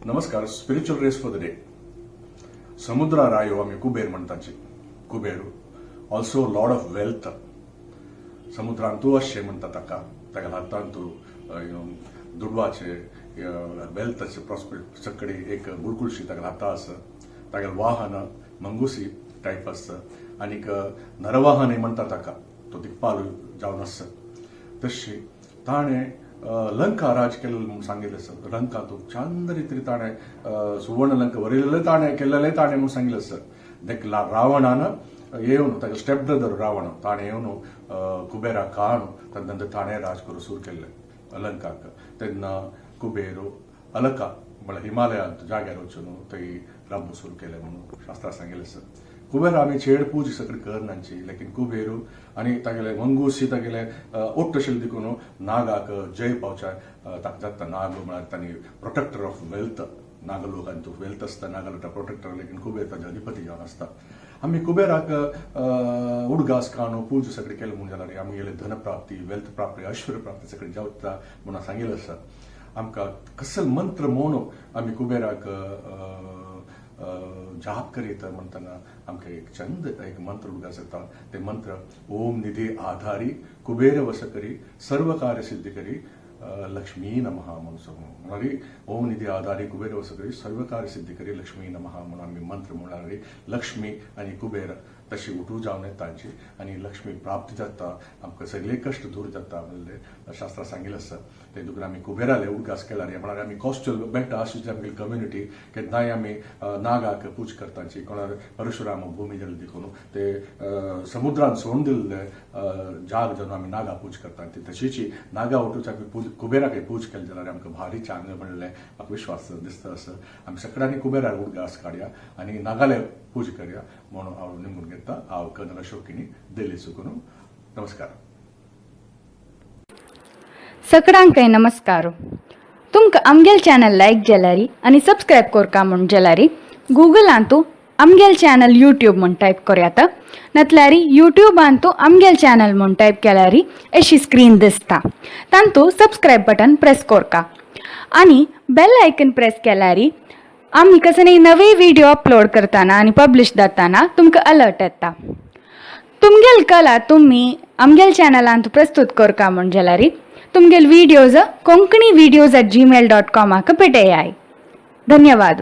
नमस्कार. Spiritual rays for the day. समुद्रा रायो आमी Kuber म्हणटाची. Kuber also lord of wealth. समुद्रांतू अशें म्हणटा ताका. ताका हातांतू दुडवाचे, वेल्थाचे, प्रॉस्पेक्ट सगळे एक बुडकुलशी ताका हाता आसा. तागेले वाहन मंगुसी टायप आसता आनीक नरवाहनय म्हणटा ताका. तो दिक्पाल जावन आसा. तशी ताणें लंका राज केलें म्हणून सांगिल्लें आसा. लंका तो चंद रितीन ताणें सुवर्ण लंका वरयलेलें ताणें, केलेलें ताणें म्हणून सांगिल्लें आसा. देख, रावणान येवन, तागे स्टेप ब्रदर रावण, ताणें येवन कुबेराक काणू ताजे नंतर ताणें राज करूं सुरू केल्लें लंकाक. तेन्ना कुबेर अलका म्हळ्यार हिमालयांत जाग्यार वचून थंय राबू सुरू केलें म्हणून शास्त्रां सांगिल्लें आसा. कुबेर आमी चेड पूज सगळी करनाची, लेकीन कुबेर आनी तागेले मंगूसी तागेले ओट्ट आशिल्ले देखून नागाक जय पावच्या ताका जाता. नाग म्हळ्यार तांणी प्रोटेक्टर ऑफ वेल्थ. नागलोकांत वेल्थ आसता, नागलोका प्रोटेक्टर, लेकीन कुबेर ताजे अधिपती जावन आसता. आमी कुबेराक उडगास काणू पूज सगळें केलें म्हूण जाल्यार आमगेले धनप्राप्ती, वेल्थ प्राप्ती, ऐश्वर्य प्राप्ती सगळें जावता म्हणून सांगिल्लें आसा. आमकां कसल मंत्र म्हणून आमी कुबेराक जाप करीत म्हणटना आमकां एक चंद एक मंत्र उडगास येता. ते मंत्र, ओम निधी आधारी कुबेर वसकरी सर्व कार्य सिद्धी करी लक्ष्मी नमः म्हणून सांगू. म्हळ्यार ओम निधी आधारी कुबेर वसकरी सर्व कार्य सिद्धी करी लक्ष्मी नमः म्हणून आमी मंत्र म्हळ्यार लक्ष्मी आनी कुबेर तशी उठू जावन तांची आनी लक्ष्मी प्राप्ती जाता, आमकां सगळे कश्ट दूर जाता म्हणलें शास्त्रां सांगिल्लें आसा. ते देखून आमी कुबेराले उडगास केल्यार, म्हळ्यार आमी कॉस्टल बेल्ट आशिल्ली आमगेली कम्युनिटी, केन्नाय आमी नागाक पूज करताची. कोणार परशुराम भूमी जाले देखून ते समुद्रान सोडून दिल्ले जाग जावन आमी नागा पूज करता. ती तशीची नागा उठूच आमी पूज कुबेराक पूज केली जाल्यार आमकां भारी चांग म्हणलें म्हाका विश्वास दिसता आसा. आमी सगळ्यांनी कुबेराक उडगास काडया आनी नागाले पूज करया म्हणून हांव निमगून घेता. हांव कर्नल अशोक किणी, दिल्ली सुकून. नमस्कार. सगळ्यांकय नमस्कार. तुमकां आमगेल चॅनल लायक जाल्यारी आनी सबस्क्रायब करका म्हूण जाल्यारी गुगलांतू आमगेल चॅनल यूट्यूब म्हूण टायप करयात, नातल्यारी यूट्यूबांतू आमगेल चॅनल म्हूण टायप केल्यारी अशी स्क्रीन दिसता. तांतू सबस्क्रायब बटन प्रेस करका आनी बेल आयकन प्रेस केल्यारी आमी कसले नवे व्हिडिओ अपलोड करतना आनी पब्लिश जाताना तुमकां अलर्ट येता. तुमगेल कला तुमी आमगेल चॅनलांत प्रस्तुत करका म्हूण जाल्यारी तुमगेल videos konkanivideos@gmail.कॉमाक पेटयाय. धन्यवाद.